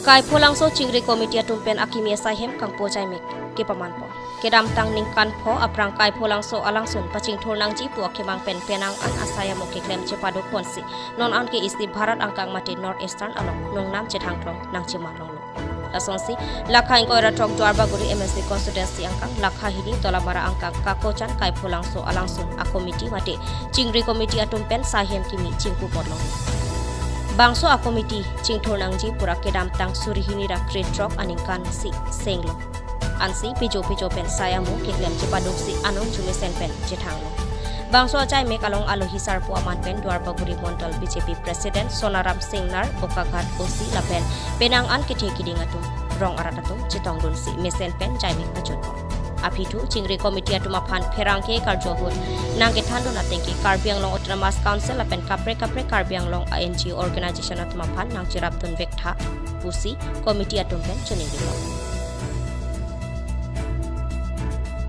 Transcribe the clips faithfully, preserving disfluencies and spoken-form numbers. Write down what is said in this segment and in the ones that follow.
Kaipholangso Chingri Committee atum pen akimi asai hem kangpo chaimek kepamanpo. Kedamtang ningkan pho aphrang Kaipholangso alangsun pachingthur nangji pu akemang pen penang an asai amo keklem chepaduk ponsi non an ke isi Bharat angkang mate North Eastern along nongnam chethangklong nangcheman longlo. Lasonsi, lakha ingkoi ra throk Duarbagori M A C constituency angkang, lakha hini Dolamara angkang, Kakochan Kaipholangso alangsun a committee mate Chingri Committee atum pen sai hem kimi chingpu potlong. Bangso a committee chingthur nangji pura kedamtang suri hini ra kre throk aningkan si senglo. Ansi pijo pijo pen sai amo keklem chepaduksi anon jumesen pen chethanglo. Bangso achaimek along alohi sarpo aman pen Duarbagori Mondol B J P President Sonaram Singnar, Bokaghat O C lapen penang an kethe kiding atum, rong arat atum chetongdunsi mesen pen chaimek pachunpo. Aphi thu Chingri Committee atum aphan pherangke karju ahut nangkethandun atengke Karbi Anglong Autonomous Council lapen kaprek kaprek Karbi Anglong a N G O organization atum aphan nangcherapdun vektha pusi committee atum pen choningri.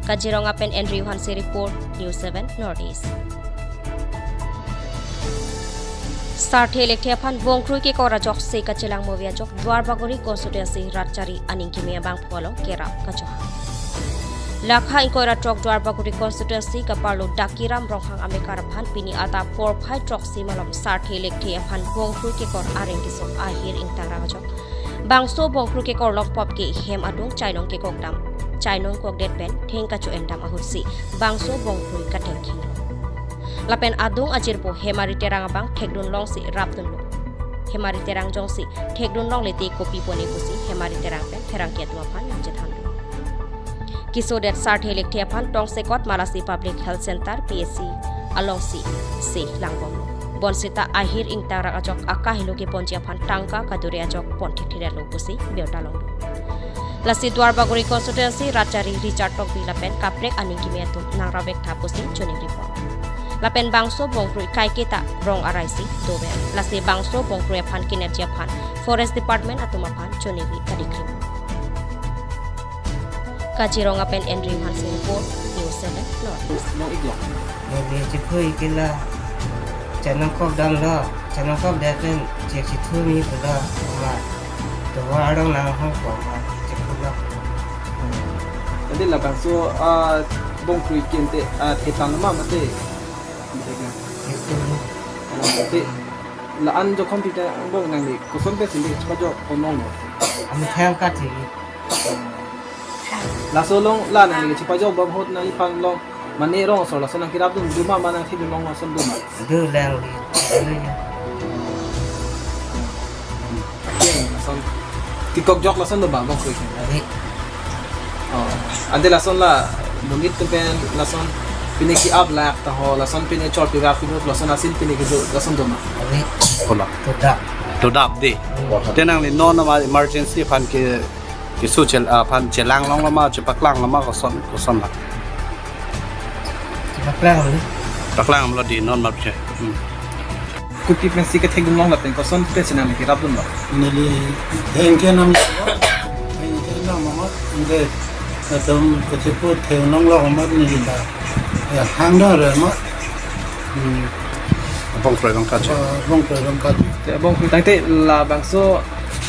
Kaziranga pen Andrew Hanse report, News seven North East. Sarthe lekthe aphan bongkrui kekor ajok se kachelang movi ajok Duarbagori constituency rat chari aning kimi abangphu along kerap kachohang. Lakha ingkoi ra throk Duarbagori constituency kaparlo Dakiram Ronghang amekar aphan pini adap porphai throksi malom sarthe lekthe aphan bongkrui kekor areng kesung ahir ingtang rang ajok. Bangso bongkrui kekor longpop ke hem adung chainong kekok dam, chainong kokdet pen theng kacho-en dam ahutsi bangso bongkrui kateng khing. Lapen adung ajirpo Hemari Terang abang thekdun longsi rapdunlo. Hemari Terang jongsi thekdun longle te kopi pone pusi Hemari Terang pen pherangke atum aphan nangchethandun. Kesodet sarthe lekthe aphan tongsekot Malasi Public Health Center, P H C alongsi se langbomlo. Bonsita ahir ingtang rang ajok akahelo keponji aphan tangka kadure ajok pon thekthedetlo pusi birta longdun. Lasi Duarbagori constituency rat chari Richard Tokbi lapen kaprek aning kimi atum nangrap vektha pusi choningri pon. Lapen bangso bongkrui kaiketa rong arai si dover. Lasi bangso bongkrui aphan kenepji aphan Forest Department atum aphan choningri padikrim. Kaziranga pen Andrew Hanse report, News seven North East. Nong iglok. Neli chiphui kila, chainong kok damlo, chainong kokdet pen chek chithu mi pulo, ma. Tovar arong nang hong ko ma, chiphulo. Tadi labangso, ah, bongkrui kente, ah, thetang ma mate. Itu. Mate. La-an jokhom pita bong nangli koson pen sindi chepajok ponlonglo. Ami thang kati. Laso along la nangli chepajok bom ahut nangliphan along mane rong asor laso nangkerapdun doma ma nangthedun long lason doma. Du lang li. Lason kekok ajok lason doma bongkrui ke. Abi. Oh, ante lason la monit atum pen lason pine ki-ap lak ta ho, lason pine chor pirak pine lason asin pine kedo lason doma. Abi. Kola. Todak. Todak de. Te nangli non ama emergency aphan ke keso chel, ah, aphan chelang longlo ma, chepaklang longlo ma, koson, koson la. Chepaklang longlo. Paklang longlo di non ma che. Hmm. Kopi pensi kethekdun long lapen koson pensi nangli kerapdunlo. Neli hengke nam, hengke nam ma, ante atum kachipu thek longlo ma neli ta. Ya, hang da re ma. Hmm. Bongkrui abang kachok. Ah, bongkrui abang kachok. Te bongkrui tangte labangso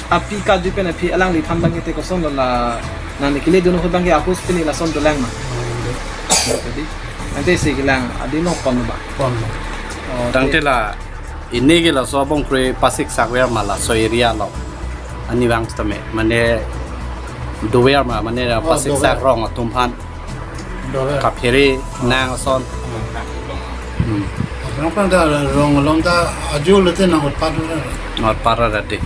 api kaju pen aphi alangliphan abang ke te kosonlo la nangli keledun ahut abang ke ahus pini lason dolang ma. Hmm. Jadi, ante si kelang adi no pon ba. Pon. Oh, tangte te la ini ke laso bongkrui pasik sakver ma laso area along. Ani vang tame, mane dover ma, mane Oh, pasik dover. Sak rong atum aphan. Dover. Kaphere nang ason. Hmm. Hmm. Rong kan ta rong along ta aju lete nang utpat dover. Utpat ra de.